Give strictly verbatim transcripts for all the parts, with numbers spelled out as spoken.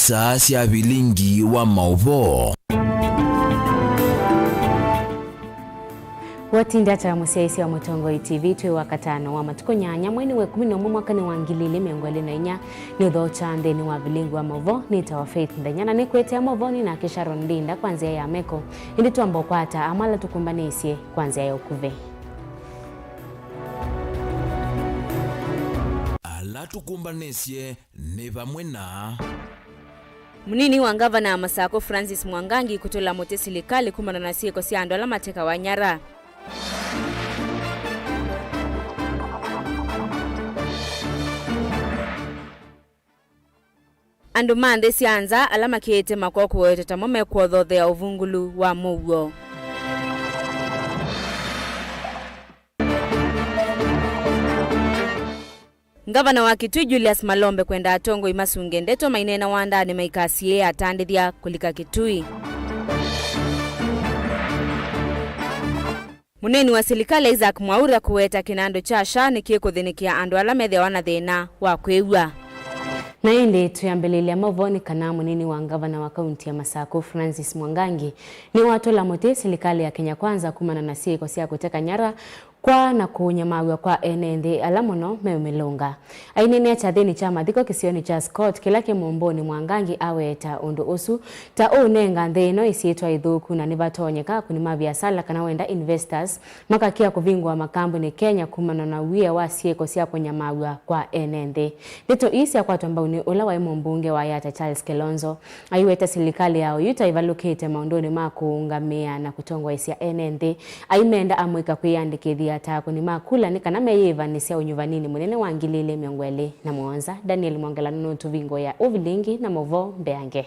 Saa sya vilingi wa maũvoo. Watinda ata, mũsyaĩĩsya wa Mũtongoi T V? Twĩ Wakatano wa matukũ nyanya, mweinĩ wa ĩkũmi na ũmwe, mwakanĩ wa ngili ilĩ mĩongo ĩlĩ na inya. Nĩ ũthokya nthĩnĩ wa vilingi wa maũvoo. Nĩtawa Faith Nthenya, na nĩkwĩtĩa maũvoonĩ nake Sharon Ndinda kwa nzĩa ya meko. Ĩndĩ twamba ũkwata amwe ala tũkũmbanĩsye kwa nzĩa ya ũkuvĩ. Ala tũkũmbanĩsye nĩ vamwe na. Mũnini wa ngavana wa Masakũ Francis Mwangangi kũtũla mũtĩ silikalĩ kumana na syĩko sya andũ ala matekawa nyara. Andũ ma nthĩ sya nza ala makĩĩte makw'oko kũwetwa ta mo mekwothothea ũvungũlu wa mũuo. Ngavana wa Kitui Julius Malombe kwenda atongoi masunge ndeto maineena wandanĩ maikasiĩĩe atandĩthya kũlika Kitui. Mũneeni wa silikalĩ Isaac Mwaura kũweta kĩnandũ kya SHA nĩkĩkũthĩnĩkĩa andũ ala methĩawa na thĩna wa kwĩw'a. Na ĩndĩ twĩambĩlĩlya maũvoonĩ kana mũnini wa ngavana wa kaunti ya Masakũ Francis Mwangangi nĩwatũla mũtĩ silikalĩ ya Kenya Kwanza kumana na syĩko sya kũteka nyara kwa na kũnyamaaw'a kwa ene nthĩ ala mũno meũmĩlũnga. Aineenea kyathĩnĩ kya mathiko kĩsionĩ kya Scott kĩla kĩ Mũmbũnĩ, Mwangangi aweta ũndũ ũsu ta ũũnenga nthĩ ĩno ĩsyĩtwa ĩthũku, na nĩvatonyeka akũni ma viasala kana wenda investors makakĩa kũvingũa makambunĩ Kenya kumana na wia wa syĩko sya kũnyamaaw'a kwa ene nthĩ. Ndeto ii syakwatwa mbau nĩ ũla waĩ mũmbunge wa Yatta Charles Kilonzo. Aiweta silikalĩ ya oyu ta ĩvalũkĩte maũndũnĩ ma kũũngamĩa na kũtongoesya ene nthĩ. Aimenda amũika kwĩyandĩkĩthya ta akũni ma kula nĩ kana meyĩĩvanĩsya ũnyuvaninĩ mũnene wa ngili ilĩ mĩongo ĩlĩ na mũonza. Daniel Mwongela nũtũvingũĩa ũvilingi na maũvoo mbeange.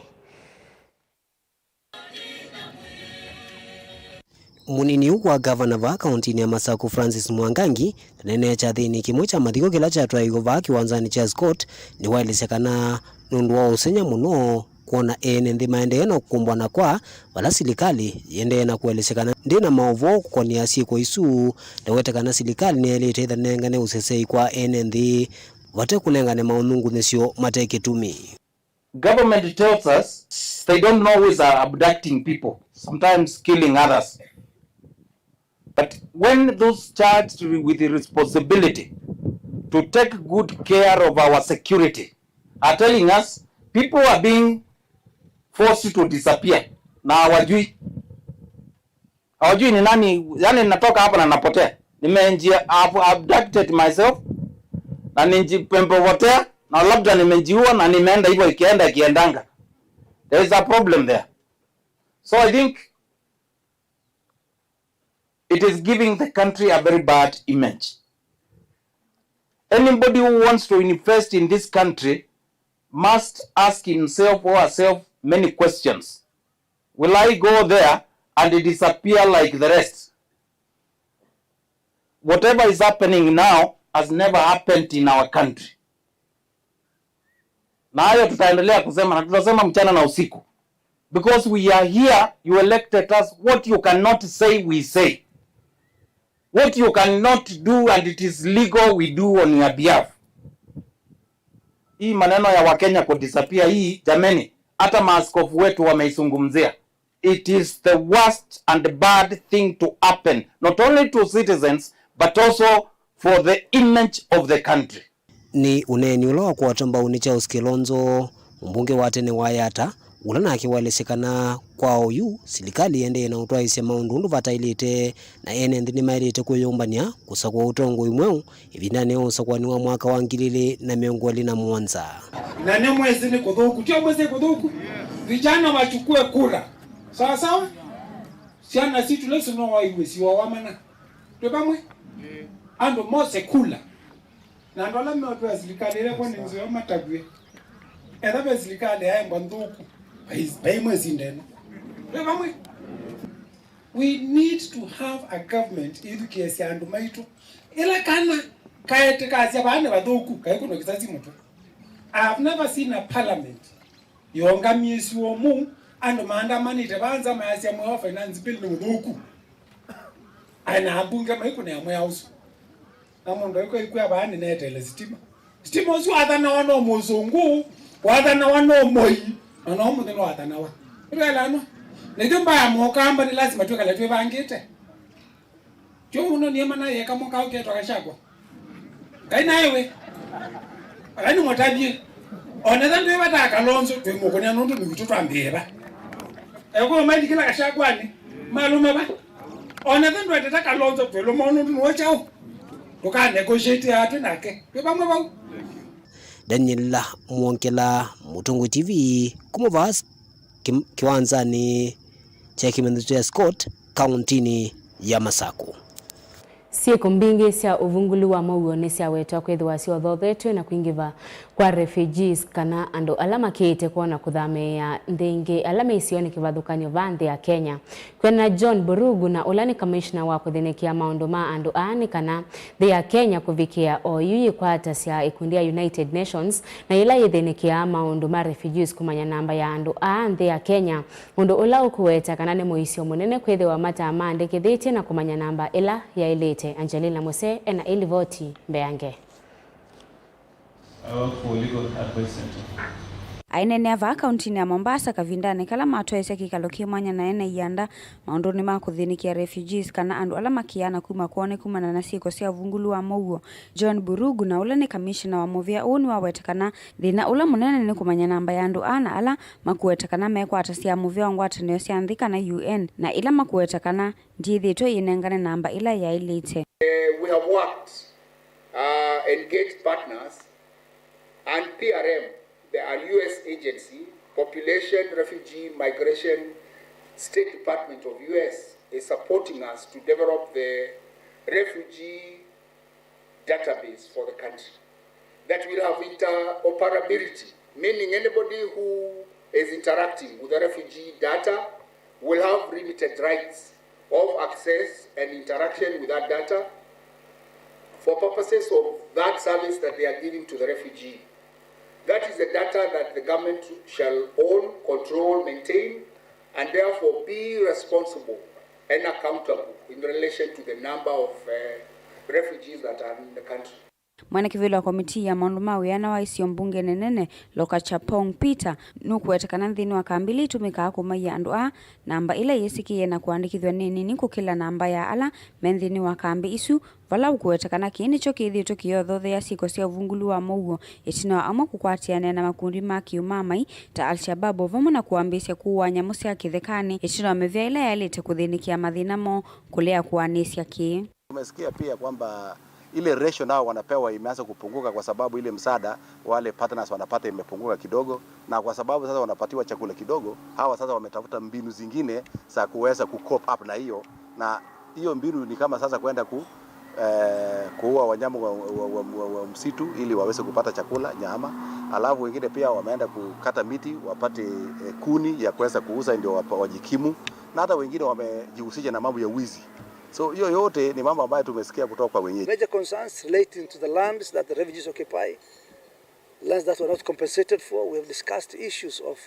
Mũnini wa ngavana vaa kauntinĩ ya Masakũ Francis Mwangangi ndaneenea kyathĩnĩ kĩmwe kya mathiko kĩla kyatwaĩiwe vaa kĩwanzanĩ kya Scott, nĩwaelesya kana nũndũ wa ũseng'ya mũno kwona ene nthĩ maendee na kũkũmbwa na kwa vala silikalĩ yĩendee na kũelesya kana ndĩ na maũvoo kũkonea syĩko isu. Ndawete kana silikalĩ nĩyaĩlĩte ĩthanengane ũseseĩ kwa ene nthĩ vate kũnengane maũnungunĩsyo mate kĩtumi. Government tells us they don't know who is, uh, abducting people, sometimes killing others. But when those charged with the responsibility to take good care of our security are telling us people are being forced to disappear, na hawajui, hawajui ni nani, yani natoka hapa na napotea. Nimeji-, I've abducted myself, na nimepotea, na labda nimejiua, na nimeenda hivyo, ikienda ikiendanga. There is a problem there. So I think it is giving the country a very bad image. Anybody who wants to invest in this country must ask himself or herself many questions. Will I go there and disappear like the rest? Whatever is happening now has never happened in our country. Na hayo tutaendelea kusema, na tutasema mchana na usiku. Because we are here, you elected us, what you cannot say, we say. What you cannot do and it is legal, we do on your behalf. Hii maneno ya Wakenya ku disappear hii, jameni, hata maaskofu wetu wameizungumzia. It is the worst and bad thing to happen, not only to citizens, but also for the image of the country. Nĩ ũneeni ũla wakwatwa mbau nĩ Charles Kilonzo, mũmbunge wa tene wa Yatta, ũla nake waelesye kana kwa oyu, silikalĩ ĩendee na ũtwaĩĩsya maũndũ ũndũ vataĩlĩte, na ene nthĩ nĩmaĩlĩte kwĩyũmbany'a kũsakũa ũtongoi mweũ ĩvindanĩ ya ũsakũani wa mwaka wa ngili ilĩ na mĩongo ĩlĩ na mũonza. Na nĩ mwĩsĩ nĩ kũthũku, tio mwĩsĩ kũthũku? Vijana wachukue kura. Sawa sawa? Syana sitũ lesu no waiw'e siwa wamana. Twĩ vamwe? Andũ mose kula. Na andũ ala meũtwĩa silikalĩ ĩla kwona nzeo matavw'e. Etha ve silikalĩ yaembwa nthũku, vai, vai mwĩsinde ĩno. Twĩ vamwe? We need to have a government ĩthukĩĩsya andũ maitũ. Ĩla kana kaete kasya vaa nĩ vathũku, kaĩ kũno kĩsasi mũtwe. I have never seen a parliament yongamĩĩsye ũmũ, andũ maandamanĩte vaa nza mayasya mwĩao wa finance bill nĩ mũthũku. Aĩ na ambunge maikũnĩa mwĩao ũsu. Na mũndũ aikwĩkwĩa vaa nĩneteele sitima. Sitima ũsu wathanawa no mũsũngũ, wathanawa no Moi, Na no mũthenya wathanawa. Nĩtwelanwa. Na ithyĩ mbaa ya Mũkamba nĩ lasima twĩkale twĩvangĩte. Tyo mũno niĩ mana yeka mũka ũketwa Gachagua. Ngai naĩ we. Ngai nĩ mũtavye. Onetha ndwĩ vata Kalonzo twĩ mũkũnĩa nũndũ nĩ witũ twambĩĩe va. Ekuo maili kĩla Gachagua-nĩ. Malume va. Onetha ndwetete Kalonzo twĩ lũmao nũndũ nĩwe kyaũ. Tũka negotiate atĩ nake. Twĩ vamwe vau. Daniel Mwongela, Mũtongoi T V, kuma Vas, kĩ-, kĩwanzanĩ kya kĩmanyĩsyo kya Scott, kaũntĩnĩ ya Masakũ. Syĩko mbingĩ sya ũvungũlu wa mũuo nĩsyawetwa kwĩthĩwa syothothetw'e na kwingĩva kwa refugees, kana andũ ala makĩĩte kwoo na kũthamĩĩa nthĩ ingĩ ala me isionĩ kĩvathũkany'o va nthĩ ya Kenya. Kwĩanana na John Burugu, na ũla nĩ kamishna wa kũthĩnĩkĩa maũndũ ma andũ aa, nĩ kana nthĩ ya Kenya kũvikĩa oyu yĩkwatasya ĩkundi ya United Nations na yĩla yĩthĩnĩkĩaa maũndũ ma refugees kũmanya namba ya andũ aa nthĩ ya Kenya, ũndũ ũla ũkũweta kana nĩ mũisyo mũnene kwĩthĩwa matamandĩkĩthĩtye na kũmanya namba ĩla yaĩlĩte. Angelina Muse ena ĩlivoti mbeange. Our for Legal Advice Center. Aineenea vaa kauntinĩ ya Mombasa kavindanĩ kala matwaĩsya kĩkalo kĩ mwanya na ene ianda maũndũnĩ ma kũthĩnĩkĩa refugees, kana andũ ala makĩaa na kuma kwoo nĩ kumana na syĩko sya ũvungũlu wa mũuo. John Burugu, na ũla nĩ kamishina wa mũvĩa ũũ, nĩwaweta kana thĩna ũla mũnene nĩ kũmanya namba ya andũ aa na ala makũweta kana mekwatasya mũvĩa wa ngwatanĩo sya nthĩ kana U N, na ĩla makũweta kana ndĩthĩtwe ĩnengane namba ĩla yaĩlĩte. Eh, we have worked, uh, engaged partners and P R M, the U S agency, Population, Refugee, Migration, State Department of U S is supporting us to develop the refugee database for the country. That will have interoperability, meaning anybody who is interacting with the refugee data will have limited rights of access and interaction with that data for purposes of that service that they are giving to the refugee. That is the data that the government shall own, control, maintain, and therefore be responsible and accountable in relation to the number of, uh, refugees that are in the country. Mwene kĩvĩla wa komitii ya maũndũ ma wĩana wa isio mbungenĩ nene, Lokachapong Peter, nũkũweta kana nthĩnĩ wa kambi ila itũmĩkaa kũmaia andũ aa, namba ĩla yĩsĩkĩe na kũandĩkĩthw'a nĩ nini kũkĩla namba ya ala me nthĩnĩ wa kambi isu, vala ũkũweta kana kĩĩ nĩkyo kĩthĩĩtwe kĩyothothea syĩko sya ũvungũlu wa mũuo, ĩtina wa amwe kũkwatĩanĩa na makundi ma kĩũmamai ta Al-Shabaab, o vamwe na kũambĩĩsya kũũa nyamũ sya kĩthekanĩ, ĩtina wa mĩvĩa ĩla yaĩlĩte kũthĩnĩkĩa mathĩna moo kũlea kũanĩsya kĩĩ. Tumesikia pia kwamba ile ration hao wanapewa imeanza kupunguka kwa sababu ile msaada wale partners wanapata imepunguka kidogo, na kwa sababu sasa wanapatiwa chakula kidogo, hawa sasa wametafuta mbinu zingine za kuweza ku cope up na hiyo, na hiyo mbinu ni kama sasa kwenda ku, eh, kuua wanyama wa, wa, wa, wa, wa msitu ili waweze kupata chakula, nyama. Alafu wengine pia wameenda kukata miti wapate, eh, kuni ya kuweza kuuza ndio wapa-, wajikimu, na hata wengine wamejihusisha na mambo ya wizi. So hiyo yote ni mambo ambayo tumesikia kutoka kwa wenyeji. Major concerns relating to the lands that the refugees occupy, lands that were not compensated for. We have discussed issues of,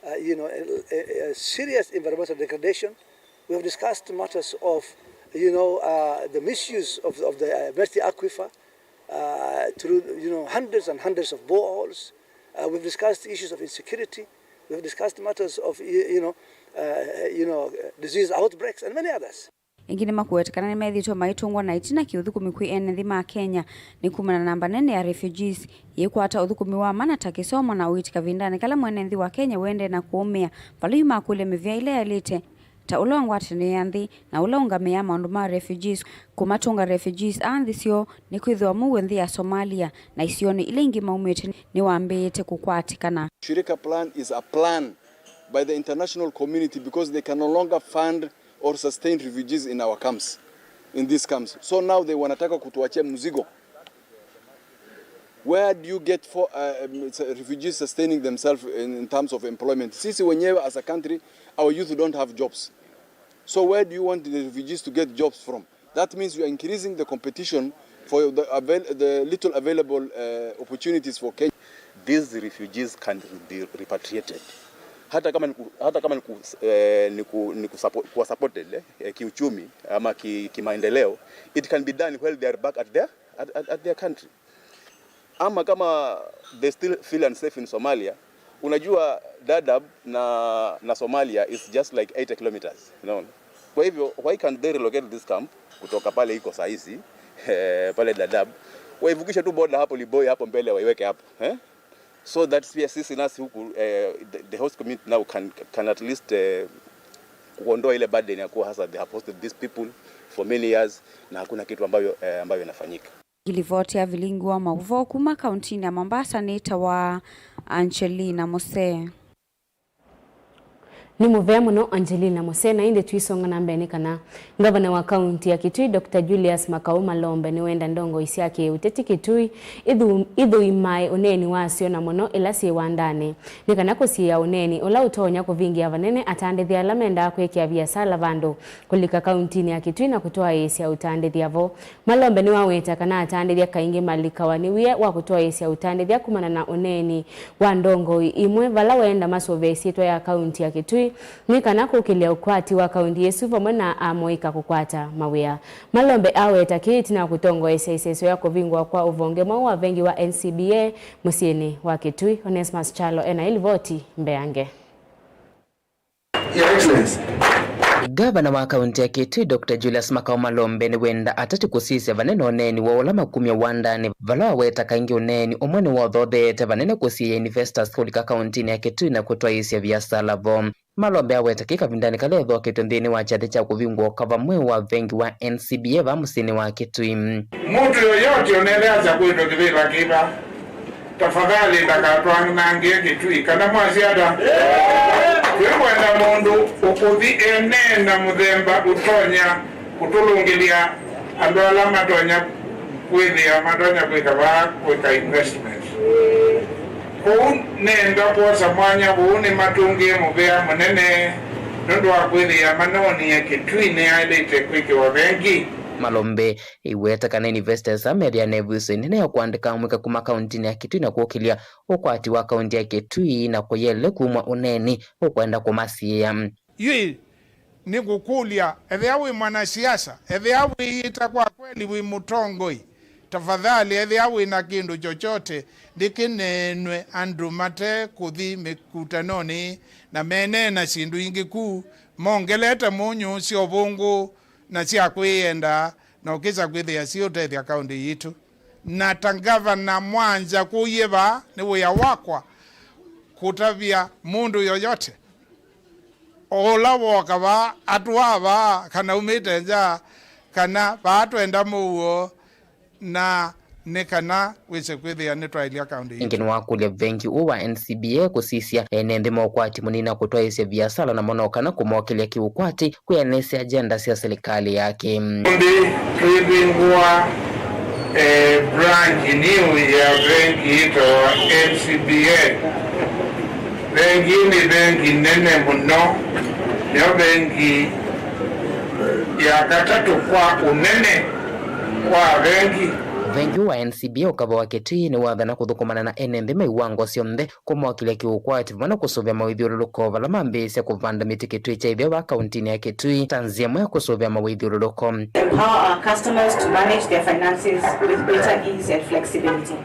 uh, you know, a, a, a serious environmental degradation. We have discussed matters of, you know, uh, the misuse of, of the, uh, Merti Aquifer, uh, through, you know, hundreds and hundreds of boreholes. Uh, we've discussed issues of insecurity. We've discussed matters of, y-, you know, uh, you know, disease outbreaks and many others. Ĩngĩ nĩmakũweta kana nĩmethĩĩtwe maitũngwa na ĩtina kĩũthũkũmi kwĩ ene nthĩ ma Kenya nĩ kumana na namba nene ya refugees yĩkwata ũthũkũmi wa mana ta kĩsomo na ũiiti kavindanĩ kala mwene nthĩ wa Kenya ũendee na kũũmĩa vala yu makũlya mĩvĩa ĩla yaĩlĩte ta ũla wa ngwatanĩo ya nthĩ na ũla ũngamĩaa maũndũ ma refugees. Kũmatũnga refugees aa nthĩ syoo nĩkwĩthĩwa mũuo nthĩ ya Somalia na isionĩ ila ingĩ maumĩte nĩwambĩĩte kũkwatĩkana. Shirika plan is a plan by the international community because they can no longer fund or sustain refugees in our camps, in these camps. So now they wanataka kutuachia mzigo. Where do you get for, uh, um, s-, refugees sustaining themselves in, in terms of employment? Sisi wenyewe as a country, our youth don't have jobs. So where do you want the refugees to get jobs from? That means you are increasing the competition for the avail-, the little available, uh, opportunities for Kenya. These refugees can be repatriated. Hata kama ni ku-, hata kama ni ku-, eh, ni ku-, ni kusupport, kuwa supported, eh, eh, kiuchumi ama ki-, kimaendeleo, it can be done while they are back at their, at, at, at their country. Ama kama they still feel unsafe in Somalia, Unajua Dadaab na, na Somalia is just like eighty kilometers, unaona? Kwa hivyo, why can't they relocate this camp kutoka pale iko saa hizi, eh, pale Dadaab, waivukishe tu border hapo Liboi hapo mbele, waiweke hapo, eh? So that pia sisi nasi huku, eh, the, the host community now can, can at least, eh, kuondoa ile burden ya kuwa sasa they have hosted these people for many years na hakuna kitu ambayo, eh, ambayo inafanyika. Ngilivoti ya vilingi wa mauvoo kuma kauntinĩ ya Mombasa nĩtawa Angelina Musee. Nĩ mũvea mũno Angelina Musee, na ĩndĩ tũisonga na mbee nĩ kana ngavana wa kaunti ya Kitui, Doctor Julius Makau Malombe, nĩwenda ndongoi sya kĩũteti Kitui ithu-, ithũimae ũneeni wasyo, na mũno ĩla syĩ wandanĩ, nĩ kana kũsiĩĩa ũneeni ũla ũtonya kũvingĩa vanene atandĩthya ala mendaa kwĩkĩa viasala vandũ kũlika kauntinĩ ya Kitui na kũtwaĩĩsya ũtandĩthya vo. Malombe nĩwaweta kana atandĩthya kaingĩ malikawa nĩ wia wa kũtwaĩĩsya ũtandĩthya kumana na ũneeni wa ndongoi imwe, vala wenda masũvĩe ĩsyĩtwa ya kaunti ya Kitui nĩ kana kũkĩlya ũkwati wa kaunti ĩsu vamwe na amũika kũkwata mawĩa. Malombe aweta kĩĩ ĩtina wa kũtongoesya ĩseso ya kũvingũa kwa ũvonge mweũ wa vengi wa N C B A mũsyĩnĩ wa Kitui. Onesmus Kyalo ena ĩlivoti mbeange. Your Excellency. Ngavana wa kaunti ya Kitui, Doctor Julius Makau Malombe, nĩwenda ateti kũsisya vanene ũneeni wa ũla makumya wandanĩ, vala waweta kaingĩ ũneeni ũmwe nĩwothotheete vanene kũsiĩĩa investors kũlika kauntinĩ ya Kitui na kũtwaĩĩsya viasala vo. Malombe aweta kĩĩ kavindanĩ kala ethoketwe nthĩnĩ wa kyathĩ kya kũvingũa ũkava mweũ wa vengi wa N C B A vaa mũsyĩnĩ wa Kitui. Mtu yoyote ũnethĩasya kwĩtwa kĩvĩla kĩva, tafadhali ndakatwanangĩe Kitui, kana mwasya ata? Twĩkwenda mũndũ ũkũthi eneena mũthemba ũtonya kũtũlũngĩlya andũ ala matonya kwĩthĩa matonya kwĩka vaa kwĩka investments. Kwoou nenda kwosa mwanya ũũ nĩmatũngĩe mũvea mũnene nũndũ wa kwĩthĩa manonie Kitui nĩyaĩlĩte kwĩkĩwa vengi. Malombe ĩweta kana investors amethĩa na ĩvuso ĩnene ya kũandĩka amũika kuma kauntinĩ ya Kitui na kũkĩlya ũkwati wa kaunti ya Kitui na kũyele kumwa ũneeni ũkwenda kũmasiĩĩa. Yu nĩngũkũlya, ethĩa wĩ mwanasiasa, ethĩa wĩyĩta kwa kweli wĩ mũtongoi, tafadhali ethĩa wĩ na kĩndũ chochote ndĩkĩneenwe andũ mate kũthi mĩkutanonĩ na meneena syĩndũ ingĩ ku, mongelete mũnyũ sya ũvũngũ na sya kwĩyenda na ũkĩsa kwĩthĩa siũtethya kaũntĩ yitũ. Na ta ngavana mwanja kũie vaa, nĩ wĩa wakwa kũtavya mũndũ yoyote o ũla woka vaa, atũa vaa, kana umĩte nza, kana vaa twenda mũuo, na nĩ kana wĩse kwĩthĩa nĩtwaĩlya kaũntĩ yitũ. Ĩngĩ nĩwakũlya vengi ũũ wa N C B A kũsisya ene nthĩ ma ũkwati mũnini na kũtwaĩĩsya viasala namo no kana kũmokĩlya kĩũkwati kwĩanĩsya agenda sya silikalĩ yake. Nthĩ twĩvingũa, eh, branch new ya vengi yĩtawa N C B A. Vengi ĩĩ nĩ vengi nene mũno, nĩyo vengi ya katatũ kwa ũnene kwa vengi. Vengi ũũ wa N C B A ũkava wa Kitui nĩwathana kũthũkũmana na ene nthĩ ma iwango syonthe kũmokĩlya kĩũkwati vamwe na kũsũvĩa mawĩthyũlũlũko vala mambĩĩsya kũvanda mĩtĩ Kitui kya ĩtheo vaa kauntinĩ ya Kitui ta nzĩa ĩmwe ya kũsũvĩa mawĩthyũlũlũko. Empower our customers to manage their finances with greater ease and flexibility.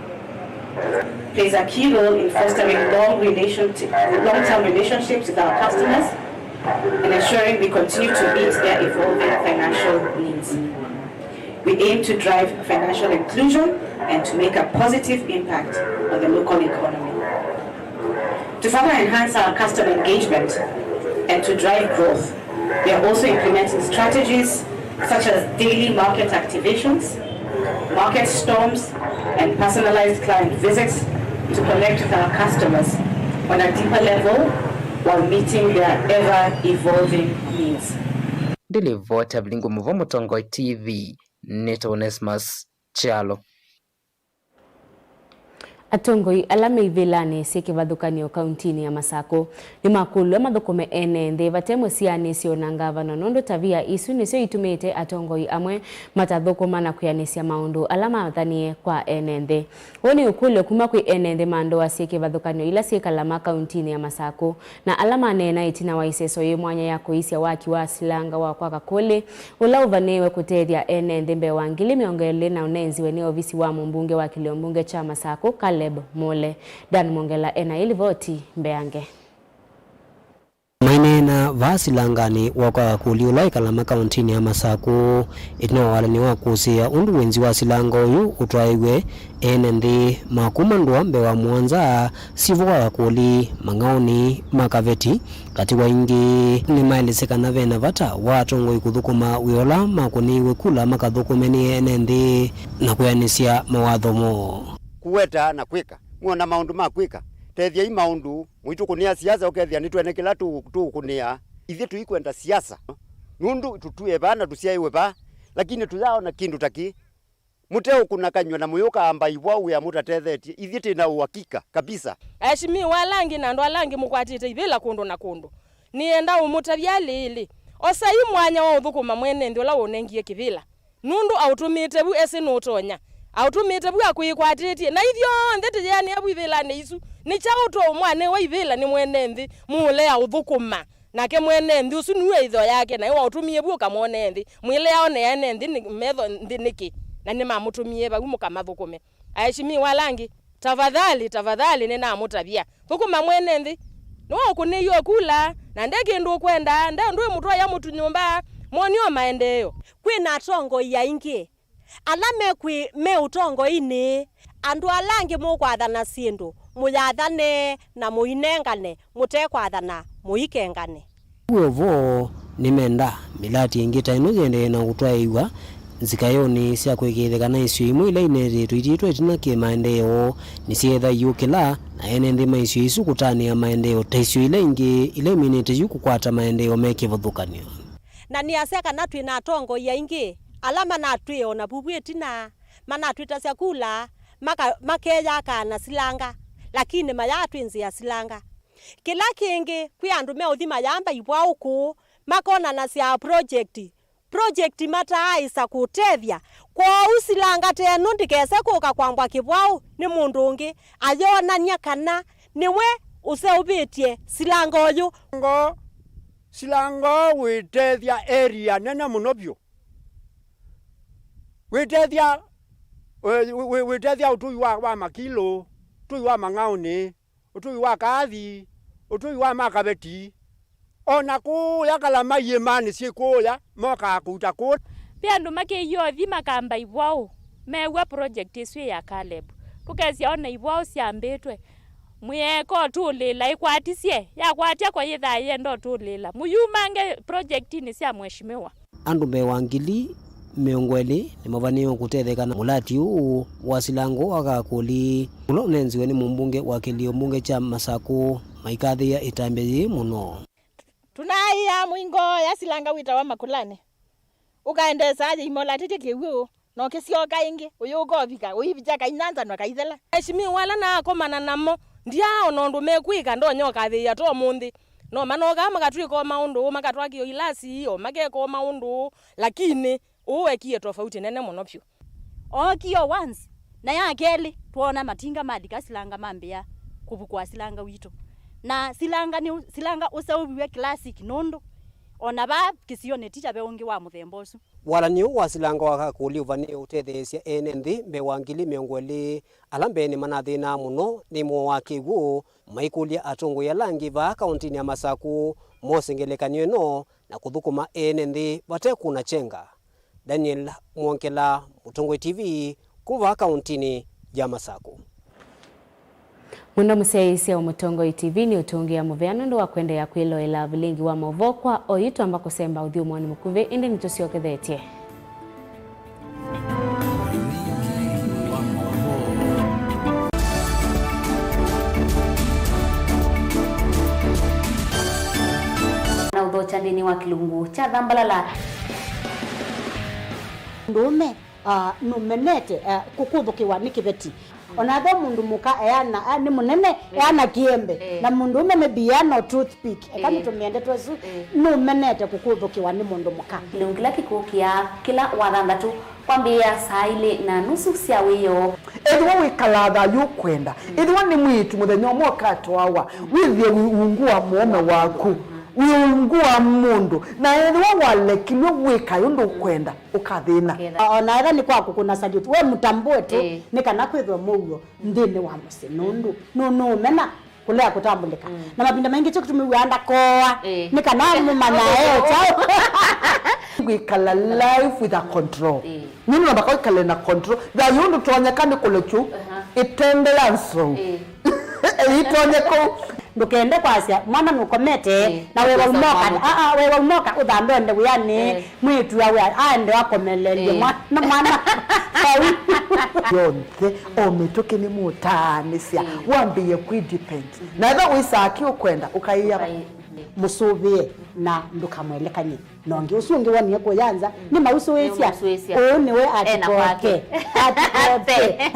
Plays a key role in fostering long relation-, long-term relationships with our customers and ensuring we continue to meet their evolving financial needs. We aim to drive financial inclusion and to make a positive impact on the local economy. To further enhance our customer engagement and to drive growth, we are also implementing strategies such as daily market activations, market storms, and personalized client visits to connect with our customers on a deeper level while meeting their ever-evolving needs. Ndilivota Vilingu Muvo, Mũtongoi T V, nĩtawa Onesmus Kyalo. Atongoi ala me ivĩlanĩ syĩ kĩvathũkany'o kauntinĩ ya Masakũ nĩmakũlw'a mathũkũme ene nthĩ vate mũsianĩsyo na ngavana, nũndũ tavia isu nĩsyo itumĩte atongoi amwe matathũkũma na kwĩanĩsya maũndũ ala mathanie kwa ene nthĩ. Ũũ nĩ ũkũlyo kuma kwĩ ene nthĩ ma ndũa syĩ kĩvathũkany'o ila syĩ Kalama kauntinĩ ya Masakũ, na ala maneena ĩtina wa ĩseso yĩ mwanya ya kũisya waki wa silanga wa kwaka kũlĩ ũla ũvanĩĩwe kũtethya ene nthĩ mbee wa ngili mĩongo ĩlĩ na ũneenziwe nĩ ovisi wa mũmbunge wa kĩlĩo mbunge kya Masakũ, Caleb Caleb Mule. Dan Mwongela ena ĩlivoti mbeange. Maineena vaa silanganĩ wa kwa Akuli ũla wĩ Kalama kaũntĩnĩ ya Masakũ, ĩtina wa walany'o wa kũsĩĩa ũndũ wĩnzi wa silanga ũyũ ũtwaĩwe, ene nthĩ ma kuma ndũa mbee wa mũonza syĩvo kwa Akuli mang'aũnĩ ma Kaveti, katĩ wa ingĩ, nĩmaelesye kana vena vata wa atongoi kũthũkũma wĩa ũla makũnĩiwe kula makathũkũme nĩ ene nthĩ na kwĩanĩsya mawatho moo. Kũweta na kwĩka, mwona maũndũ ma kwĩka, tethyai maũndũ. Mũitũkũnĩa siasa ũkethĩa nĩtwene kĩla tũ-, tũũkũnĩa. Ithyĩ tũikwenda siasa. Nũndũ tũtwĩe vaa na tũsyaĩwe vaa, lakini tũyaona kĩndũ ta kĩ. Mũteũkũna kanyw'a na mũyũka amba ivwaũ wĩa mũtatethetye. Ithyĩ twĩ na ũhakika kabisa. Aheshimiwa ala angĩ na andũ ala angĩ mũkwatĩte ivĩla kũndũ na kũndũ. Nĩenda ũmũtavya lĩĩlĩ. Osai mwanya wa ũthũkũma mwene nthĩ ũla ũnengie kĩvĩla. Nũndũ aũtũmĩĩte vu esĩ nũtonya. Aũtũmĩĩte vu akwĩkwatĩtye. Na ithyonthe tũyĩanĩa vu ivĩlanĩ isu. Nĩ kyaũ twaũmwanĩwa ivĩla nĩ mwene nthĩ mũũlea ũthũkũma? Nake mwene nthĩ ũsu nue ĩtho yake, naĩ waũtũmie vu ũkamwone nthĩ. Mwĩlea one ene nthĩ nĩ, metho nthĩ nĩkĩ? Na nĩmamũtũmie vau mũkamathũkũme. Aheshimiwa ala angĩ, tafadhali, tafadhali nĩnamũtavya. Thũkũma mwene nthĩ. Nĩwe ũkũnĩiwe kula, na nde kĩndũ ũkwenda, nde ndwĩ mũtwaĩa mũtu nyũmba, moni o maendeeo. Kwĩ na atongoi aingĩ, ala me kwĩ, me ũtongoinĩ, andũ ala angĩ mũkwathana syĩndũ, mũyathane na mũinengane, mũtekwathana, mũikengane. Wĩ o vo, nĩmenda mĩlati ĩngĩ ta ĩno yĩendee na kũtwaĩĩw'a nzikaĩonĩ sya kũĩkĩĩthya kana isio imwe ila inetĩtwe itiĩtwe ĩtina kĩ maendeeo nĩsyeetha iũkĩla, na ene nthĩ ma isio isu kũtanĩa maendeeo ta isio ila ingĩ ila iminĩte yu kũkwata maendeeo me kĩvathũkany'o. Na nĩasya kana twĩ na atongoi aingĩ ala manatwĩe o na vuvu ĩtina, manatwĩtasya kula, maka-, makeyakaa na silanga, lakini mayaatwĩnzĩa silanga. Kĩla kĩngĩ, kwĩ andũ meũthi mayamba ivwaũ kũũ, makonanasya project, project mataaĩsa kũtethya. Kwoou silanga ta ĩno ndĩkese kũka kwambwa kĩvwaũ nĩ mũndũ ũngĩ ayonany'a kana nĩwe ũseũvĩtye silanga ũyũ. Ngo, silanga ũũ wĩtethya area nene mũno vyũ. Wĩtethya, wĩ-, wĩ-, wĩtethya ũtũi wa, wa Makilũ, ũtũi wa Mang'aũnĩ, ũtũi wa Kaathi, ũtũi wa Makaveti, o na kũũya Kalama iĩmanĩ syĩ kũũya, mokaa kũuta kũũ. Ve andũ makĩiothi makamba ivwaũ, meew'a project ĩsu ya Caleb. Tũkesya ona ivwaũ syambĩtwe. Mwĩeka ũtũlĩĩla ĩkwatisye, yakwatya kwa yĩthaa yĩenda ũtũlĩĩla. Mũyumange projectinĩ sya mheshimiwa. Andũ mbee wa ngili mĩongo ĩlĩ nĩmavanĩĩwe kũtetheka na mũlati ũũ wa silanga wa Kakũli, ũla ũnenziwe nĩ mũmbunge wa kĩlio mbunge kya Masakũ, maikathĩĩa ĩtambya yĩĩ mũno. Tũnaaĩa mũingo ya silanga wĩtawa Makulani. Ũkaendeesa aja imolatĩtye kĩw'ũ. Na ũkĩsyoka ĩngĩ, ũyũka ũvika, ũivikya kainyanza na kaithela. Aheshimiwa ala naakomana namo, ndyaa o na ũndũ mekwĩka, ndonya ũkathĩĩa ta ũmũnthĩ. No manokaa makatwĩka o maũndũ ũũ, makatwakĩa o ilasi ii, o makeka o maũndũ ũũ, lakini ũũ wekie tofauti nene mũno vyũ. Ookie o once, na ya kelĩ, twoona matinga malika silanga mambĩĩa kũvukũa silanga witũ. Na silanga nĩ, silanga ũseũviw'e classic nũndũ o na vaa kĩsionĩ ti ta ve ũngĩ wa mũthemba ũsu. Walany'o wa silanga wa Kakũli ũvanĩĩe ũtetheesya ene nthĩ mbee wa ngili mĩongo ĩlĩ ala mbeenĩ manathĩnaa mũno nĩ mũo wa kĩw'ũ, maikũlya atongoi ala angĩ vaa kaũntĩnĩ ya Masakũ mose ngelekany'o ĩno na kũthũkũma ene nthĩ vate kũna kyenga. Daniel Mwongela, Mũtongoi T V, kuma vaa kaũntĩnĩ ya Masakũ. Mũno mũsyaĩĩsya wa Mũtongoi T V nĩ ũtũngĩa mũvea nũndũ wa kũendeea kwĩloela vilingi wa maũvoo kwa oyu. Twamba kũsemba ũthyũmũonĩ mũkuvĩ, ĩndĩ nĩtũsyokethetye. Na ũthokya nthĩnĩ wa kĩlungu kya Thambalala. Mũndũũme, ah, nũmenete, ah, kũkũthũkĩwa nĩ kĩveti. Ona ve mũndũ mũka eana, ah, nĩ mũnene, eh, eana kĩembe. Eh. Na mũndũũme maybe eana o toothpick. Eka, eh, nĩtũmĩe ndeto ĩsu, eh, nũmenete kũkũthũkĩwa nĩ mũndũ mũka. Kĩlungu kĩla kĩkũkĩa kĩla wathanthatũ kwambĩĩa saa ilĩ na nusu sya wĩoo. Ethĩwa wĩkalaa thayũ ũkwenda, ethĩwa nĩ mwĩĩtu mũthenya ũmwe ũkatwawa, wĩthĩe wĩ ungu wa mũũme waku. Wĩ ungu wa mũndũ, na ethĩwa walekilw'e wĩka ũndũ ũkwenda, ũkathĩna. Ũkethĩa. O na ethĩwa nĩ kwa kũkũna salute, we mũtambũe tu, ĩĩ, nĩ kana kwĩthwe mũuo nthĩnĩ wa mũsyĩ, nũndũ nũ-, nũũmena kũlea kũtambũlĩka. Mm. Na mavinda maingĩ kyo kĩtumi wĩaa ndakoa, ĩĩ, nĩ kana mũmanyae o kyaũ. Kwĩkala life with a control. Ĩĩ. Nũndũ namba kwĩkale na control. Thayũ ndũtonyeka nĩ kũlekyu, aha, ĩtende ya nzou. Ĩĩ. Ĩitonye kũu. Ndũkende kwasya mwana nũkomete, ĩĩ, na we waumoka, aa, we waumoka ũthambe onde wĩanĩ, ĩĩ, mwĩĩtu awe aende akomelelye, ĩĩ, mwana, mwana vau. Yonthe, o mĩtũkĩ nĩmũtaanĩsya, ĩĩ, wambĩĩe kwĩ depend. Na ethĩwa wĩsaa kĩ ũkwenda, ũkaĩa, ũkaĩ-, mũsũvĩe na ndũkamwelekany'e. Na ũngĩ ũsu ũngĩ wonie kũya nza, mm, nĩmausũĩsya. Nĩmausũĩsya. Ũũ nĩwe ena atikoke kwake. Atikoke.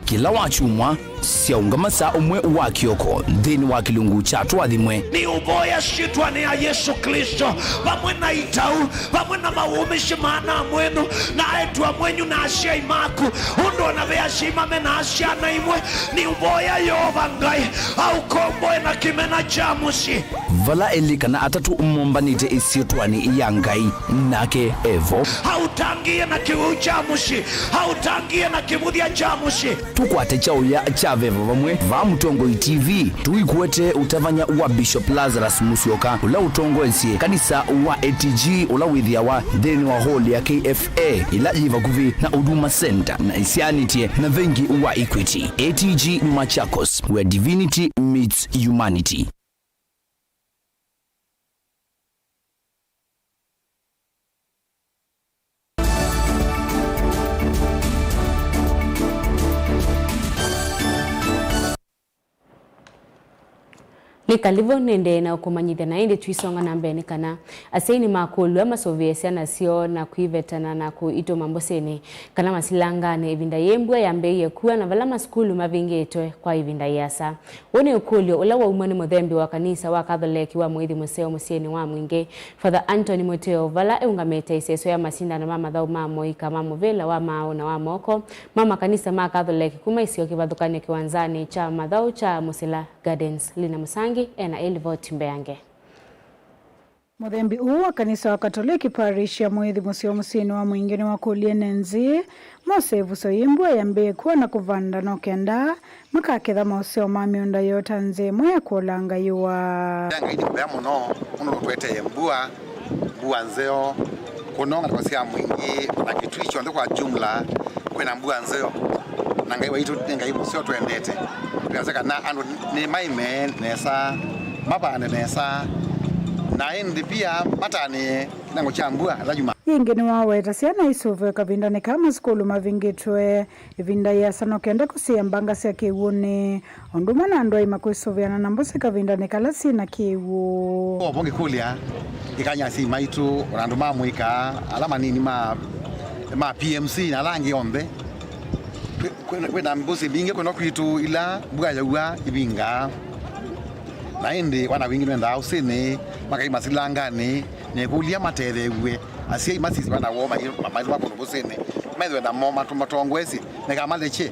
Kĩla wakyumwa, syaũngama saa ũmwe wa kĩoko nthĩnĩ wa kĩlungu kya Tũathimwe. Nĩũvoya syĩtwanĩ ya Yesũ Klĩsto, vamwe na itau, vamwe na mawũmĩsye ma ana mwenyu, na aĩtu amwenyu, na asyai maku, ũndũ o na ve asyai mame na syana imwe, nĩũvoya Yeova Ngai aũkomboe na kĩmena kya mũsyĩ. Vala elĩ kana atatũ mombanĩte ĩsyĩtwanĩ ya Ngai, nake evo. Aũtangĩĩe na kĩwĩu kya mũsyĩ, aũtangĩĩe na kĩvũthya kya mũsyĩ. Tũkwate kyaũya kya veva vamwe vaa Mũtongoi T V. Tũikuete ũtavany'a wa Bishop Lazarus Musyoka, ũla ũtongoesye kanisa wa A T G, ũla wĩthĩawa nthĩnĩ wa hall ya K F A, ĩla yĩ vakuvĩ na Huduma Center na ĩsyaanĩtye na vengi wa Equity. A T G Machakos, where divinity meets humanity. Nĩ kalĩvo nĩendee na ũkũmanyĩthya, na ĩndĩ tũisonga na mbee nĩ kana asyai nĩmakũlw'a masũvĩe syana syoo na kũivetana na kũitũma mbũsĩnĩ kana masilanganĩ ĩvinda yĩĩ mbua yambĩĩie kua na vala masukulu mavingĩtwe kwa ĩvinda ĩasa. Ũũ nĩ ũkũlyo ũla waumw'a nĩ mũthembi wa kanisa wa Katholeki wa Mũĩthi Mũseo mũsyĩnĩ wa Mwingĩ, Father Anthony Mũteo, vala eũngamĩte ĩseswa ya masindano ma mathaũ ma mũika ma mũvĩla wa maaũ na wa moko ma makanisa ma Katholeki kuma isio kĩvathũkany'o kĩwanzanĩ kya mathaũ kya Mũsila Gardens. Lina Mũsangi ena ĩlivoti mbeange. Mũthembi ũũ wa kanisa wa Katoleki parish ya Mũĩthi Mũseo mũsyĩnĩ wa Mwingĩ nĩwakũlya ene nzĩ mose ĩvuso yĩ mbua yambĩĩe kua na kũvanda no kenda makaketha maũseo ma mĩũnda yoo ta nzĩa ĩmwe ya kũolanga yũa. Ya Ngai nĩ mũvea mũno, mũno nũtũetee mbua, mbua nzeo, kũno ngalĩko sya Mwingĩ na Kitui kyonthe kwa jumla kwĩna mbua nzeo. Na Ngai waitũ nĩ Ngai mũseo twendete. Twĩasya kana andũ nĩ maĩme nesa, mavande nesa, na ĩndĩ pia matanĩe kĩnango kya mbua ĩla yuma. Yĩngĩ nĩwaweta syana isũvĩwe kavindanĩ kaa masukulu mavingĩtwe ĩvinda yĩasa no kenda kũsiĩa mbanga sya kĩw'ũnĩ, o ũndũ ũmwe na andũ aima kwĩsũvĩana na mbũsĩ kavindanĩ kala syĩ na kĩw'ũ. Ovo ngĩkũlya, ngĩkany'a asyai maitũ, o na andũ ma mũika, ala manini ma, ma P M C, na ala angĩ onthe, kwĩ, kwĩ, kwĩna mbũsĩ mbingĩ kũno kwitũ ila mbua yaua ivingaa. Na ĩndĩ wana wingĩ nĩmendaa ũsĩnĩ, makai masilanganĩ, na ĩkũlya matetheew'e. Asyai masisye wana woo mai-, ma-, maitũ ma kũndũ mbũsĩnĩ, methĩwe namo matũ-, matongoesye, na ĩkamalekye.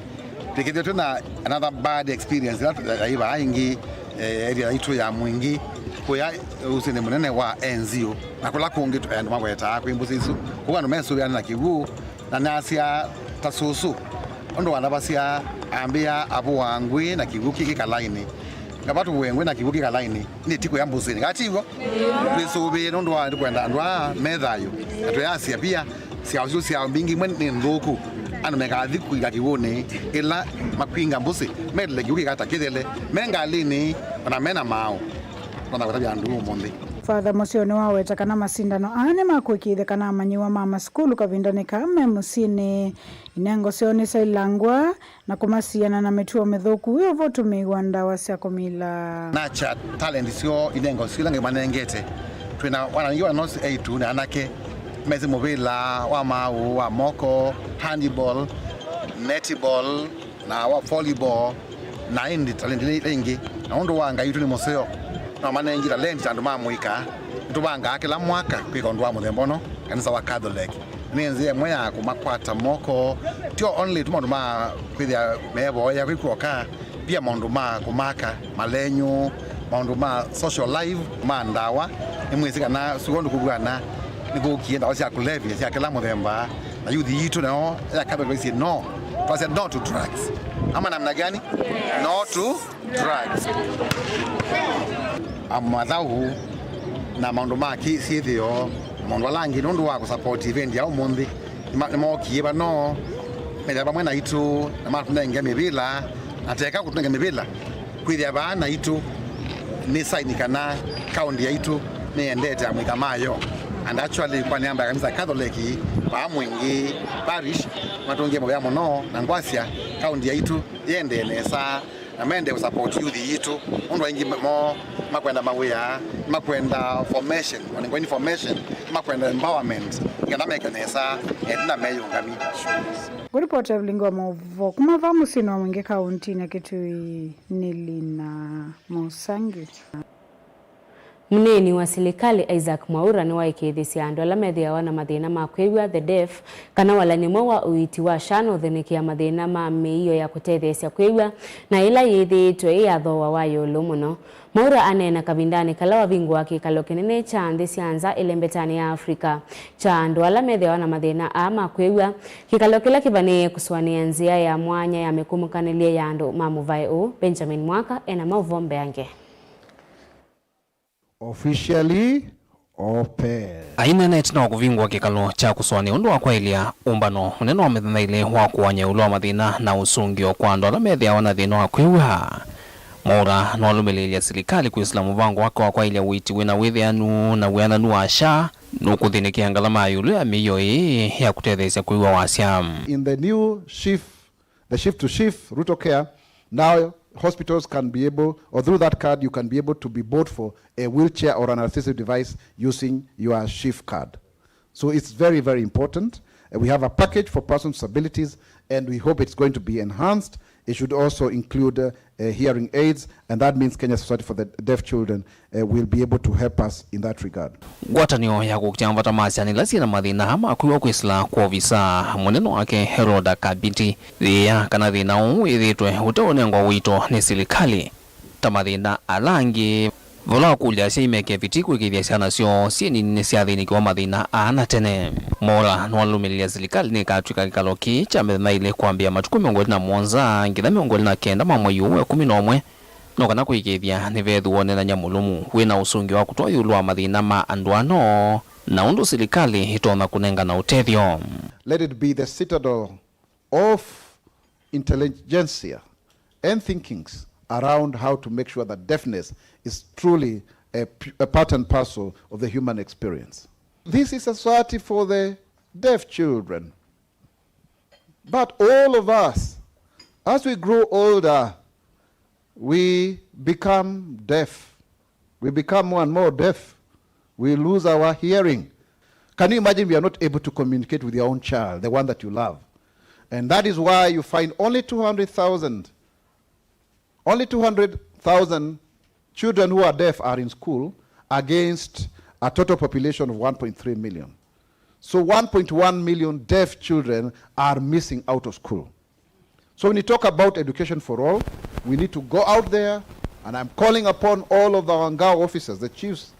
Twĩkĩthĩtwe na another bad experience ĩla tũ-, yaĩ vaa ĩngĩ, eh, area yaitũ ya Mwingĩ, kũya ũsĩnĩ mũnene wa Enzio, na kũla kũngĩ tũ-, andũ mawetaa kwĩ mbũsĩ isu. Kũu andũ mesũvĩana na kĩw'ũ, na nasya ta sũsũ, ũndũ wandavasya, ambĩa, avũaa ngwĩ na kĩw'ũ kĩ kĩkalainĩ. Ngava tũvũe ngwĩ na kĩw'ũ kĩkalainĩ, nĩ ti kũya mbũsĩnĩ. Kati w'o? Twĩsũvĩe nũndũ wa kwenda andũ aa me thayũ. Na twĩasya pia, syaũ syo syaũ mbingĩ imwe nĩ nthũku. Andũ mekathi kũika kĩw'ũnĩ ĩla makwinga mbũsĩ, metele kĩw'ũ kĩkata kĩthele, me ngalĩnĩ, ona mena maaũ. Nona kũtavya andũ ũmũnthĩ. Father Mũseo nĩwaweta kana masindano aa nĩmakũĩkĩĩthya kana amanyĩw'a ma masukulu kavindanĩ kaa me mũsyĩnĩ, inengo syoo nĩsyailangwa, na kũmasiana na mĩtuo mĩthũku, wĩ ũvo ũtũmĩi wa ndawa sya kũmila. Nakya talent syoo, inengo syoo ila Ngai manengete. Twĩ na wana aingĩ wa North Eitu na anake mesĩ mũvĩla wa maaũ, wa moko, handball, netball, na wa volleyball, na ĩndĩ talent ila ingĩ. Na ũndũ wa Ngai witũ nĩ mũseo, no manengi talent ta andũ ma mũika. Nĩtũvangaa kĩla mwaka kwĩka ũndũ wa mũthemba ũno, kanisa wa Catholic. Nĩ nzĩa ĩmwe ya kũmakwata moko, tyo only tu maũndũ ma kwĩthĩa mevoya kwĩ kw'oka, pia maũndũ ma kũmaka, malenyũ, maũndũ ma social life, ma ndawa. Nĩmwĩsĩ kana suo ndũkũvw'ana nĩkũkie ndawa sya kũlevya sya kĩla mũthemba, na youth yitũ nayo ya Catholic ĩsĩ no, twasya no to drugs. Ama namna gani? No to drugs. Mathaũ na maũndũ ma kĩ-, syĩthĩo, maũndũ ala angĩ, nũndũ wa kũsupport event ya ũmũnthĩ, nĩma-, nĩmookie vano, methĩa vamwe naitũ, na matũnenge mĩvĩla, na teka kũtũnenge mĩvĩla, kwĩthĩa vaa naitũ nĩ sign kana kaũntĩ yaitũ nĩyendete amũika mayo. And actually, kwa nĩamba ya kanisa Catholic, vaa Mwingĩ Parish, matũngie mũvea mũno, na ngwasya kaũntĩ yaitũ yendee nesa. Na mende kũsupport youth yitũ, nũndũ aingĩ moo makwenda mawĩa, makwenda formation, wanengwa information, makwenda empowerment, ngetha meke nesa, ethina meyũngami. Kũripota ũlingi wa maũvoo kuma vaa mũsyĩnĩ wa Mwingĩ kaũntĩnĩ ya Kitui nĩ Lina Mũsangi. Mũneeni wa silikalĩ Isaac Mwaura nĩwaĩkĩĩthĩsye andũ ala methĩawa na mathĩna ma kwĩw'a, the deaf, kana walany'o mweũ wa ũiiti wa SHA nũthĩnĩkĩa mathĩna ma mĩio ya kũtetheesya kwĩw'a, na ĩla yĩthĩĩtwe ĩ ya thooa wa ĩũlũ mũno. Mwaura aneena kavindanĩ kala wavingũa kĩkalo kĩnene kya nthĩ sya nza ĩlembetanĩ ya Africa kya andũ ala methĩawa na mathĩna aa ma kwĩw'a, kĩkalo kĩla kĩvanĩĩe kũsũanĩa nzĩa ya mwanya ya mĩkũmũkanĩlye ya andũ ma mũvaĩ ũũ. Benjamin Mwaka ena maũvoo mbeange. Officially open. Aineenete na kũvingũa kĩkalo kya kũsũanĩa ũndũ wa kwaĩlya ũmbano mũnene wa mĩthenya ĩlĩ wa kũany'a ĩũlũ wa mathĩna na ũsũngĩo kwa andũ ala methĩawa na thĩna wa kwĩw'a. Mwaura nĩwalũmĩlĩĩlya silikalĩ kwĩsĩla mũvango wake wa kwaĩlya ũiiti wĩna wĩthĩanu na wĩananu wa SHA nũkũthĩnĩkĩa ngalama ya ĩũlũ ya mĩio ĩĩ ya kũtetheesya kwĩw'a wasya. In the new SHIF The SHIF to SHIF, Ruto Care, now hospitals can be able, or through that card, you can be able to be bought for a wheelchair or an assistive device using your SHIF card. So it's very, very important. Uh, we have a package for persons with disabilities, and we hope it's going to be enhanced. It should also include, uh, uh, hearing aids, and that means Kenya Society for the Deaf Children uh, will be able to help us in that regard. Ngwatanĩo ya kũkitĩa mavata ma syana ila syĩ na mathĩna aa ma kwĩw'a kwĩsĩla kwa ovisa mũnene wake Rhoda Kabiti yĩĩa kana thĩna ũũ wĩthĩĩtwe ũteũnengwa ũito nĩ silikalĩ ta mathĩna ala angĩ, vala wakũlya asyai meke vitii kũĩkĩĩthya syana syoo syĩ nini nĩsyathĩnĩkĩwa mathĩna aa na tene. Mwaura nĩwalũmĩlĩlya silikalĩ nĩkatw'ĩka kĩkalo kĩĩ kya mĩthenya ĩlĩ kwambĩĩa matukũ mĩongo ĩlĩ na mũonza nginya mĩongo ĩlĩ na kenda ma mwei ũũ wa ĩkũmi na ũmwe, no kana kũĩkĩĩthya nĩvethĩwa ũneenany'a mũlũmu wĩ na ũsũngĩo wa kũtwaa ĩũlũ wa mathĩna ma andũ ano na ũndũ silikalĩ ĩtonya kũnengana ũtethyo. Let it be the citadel of intelligentsia and thinkings around how to make sure that deafness is truly a, pu- a part and parcel of the human experience. This is a society for the deaf children. But all of us, as we grow older, we become deaf. We become more and more deaf. We lose our hearing. Can you imagine we are not able to communicate with your own child, the one that you love? And that is why you find only two hundred thousand, only two hundred thousand children who are deaf are in school against a total population of one point three million. So one point one million deaf children are missing out of school. So when you talk about education for all, we need to go out there, and I'm calling upon all of our Ngao officers, the chiefs,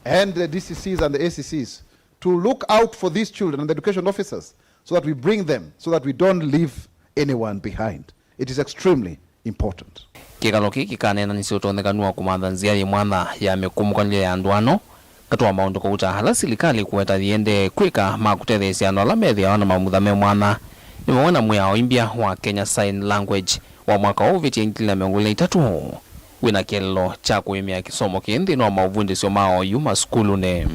and the D C Cs and the A C Cs to look out for these children and the education officers so that we bring them, so that we don't leave anyone behind. It is extremely important. Kĩkalo kĩĩ kĩkaneenanĩsya ũtonyekanu wa kũmantha nzĩa yĩ mwanya ya mĩkũmũkanĩlyo ya andũ ano, katĩ wa maũndũ kauta ala silikalĩ ĩkũweta yĩendee kwĩka ma kũtetheesya andũ ala methĩawa na mamutha me mwanya, nĩ vamwe na mwĩao imbya wa Kenya Sign Language wa mwaka ũũ ũvĩtye ngili na mĩongo ĩlĩ na itatũ wĩ na kĩeleelo kya kũĩmĩa kĩsomo kĩĩ nthĩnĩ wa maũvundĩsyo ma oyu masukulunĩ.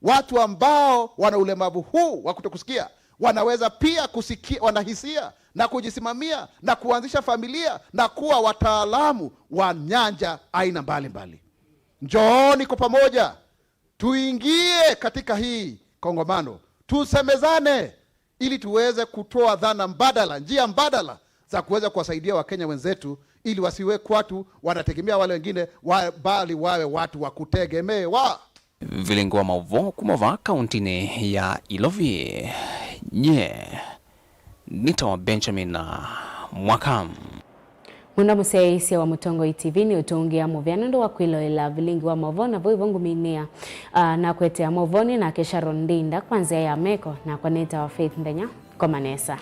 Watu ambao wana ulemavu huu wa kutokusikia wanaweza pia kusikia, wanahisia na kujisimamia na kuanzisha familia na kuwa wataalamu wa nyanja aina mbalimbali. Njooni kwa pamoja, tuingie katika hii kongamano, tusemezane ili tuweze kutoa dhana mbadala, njia mbadala za kuweza kuwasaidia Wakenya wenzetu ili wasiwe watu wanategemea wale wengine, wa-, bali wawe watu wa kutegemewa. Vilingi wa maũvoo kuma vaa kauntinĩ ya Ilovi. Nye nĩtawa Benjamin Mwaka. Mũno mũsyaĩĩsya wa Mũtongoi T V nĩ ũtũngĩa mũvea nũndũ wa kwĩloela vilingi wa maũvoo, na vo ĩvo ngũminĩa, ah, na kwetea maũvoonĩ nake Sharon Ndinda kwa nzĩa ya meko, nakwa nĩtawa Faith Nthenya. Koma nesa.